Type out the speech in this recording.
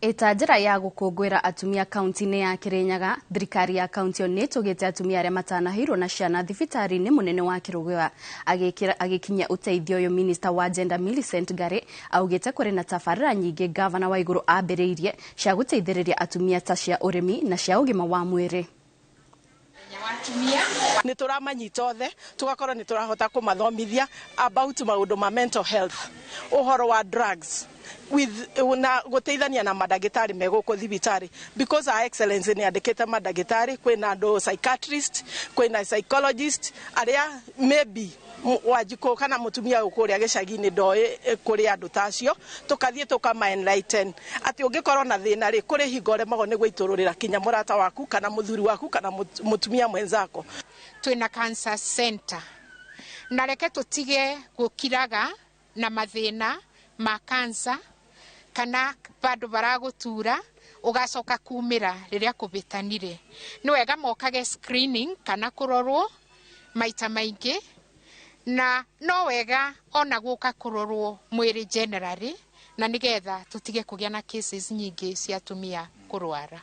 Ĩta njĩra ya gũkũngũĩra atumia kaunti-inĩ ya Kirinyaga, thirikari ya kaunti ĩyo nĩ ĩtũgĩte atumia arĩa matanaheirwo na ciana thibitarĩ-inĩ mũnene wa Kĩrũgũya. Agĩkinyia ũteithio ũyũ, Minista wa Gender Millicent Ngari augĩte kũrĩ na tabarĩra nyingĩ ngavana wa igũrũ ambĩrĩirie cia gũteithĩrĩria atumia ta cia ũrĩmi na cia ũgima wa mwĩrĩ. Nĩ tũramanyita othe, tũgakorwo nĩ tũrahota kũmathomithia about maũndũ ma mental health, ũhoro wa drugs with na gũteithania na mandagĩtarĩ me gũkũ thibitarĩ, because Her Excellency nĩ andĩkĩte mandagĩtarĩ, kwĩna andũ psychiatrist, kwĩna psychologist arĩa maybe Wanjikũ kana mũtumia ũyũ kũrĩa gĩcagi-inĩ ndoĩ kũrĩ andũ ta acio. Tũkathiĩ tũkama enlighten atĩ ũngĩkorwo na thĩna rĩ, kũrĩ hingo ũremagwo nĩ gũitũrũrĩra kinya mũrata waku kana mũthuri waku kana mũtumia mwenzako. Twĩna cancer center, na reke tũtige gũkiraga na mathĩna ma cancer kana bandũ baragũtura ũgacoka kumĩra rĩrĩa kũbĩtanire. Nĩ wega mokage screening kana kũrorwo maita maingĩ, na no wega ona gũka kũrorwo mwĩrĩ generally, na nĩgetha tũtige kũgĩa na cases nyingĩ cia atumia kũrwara.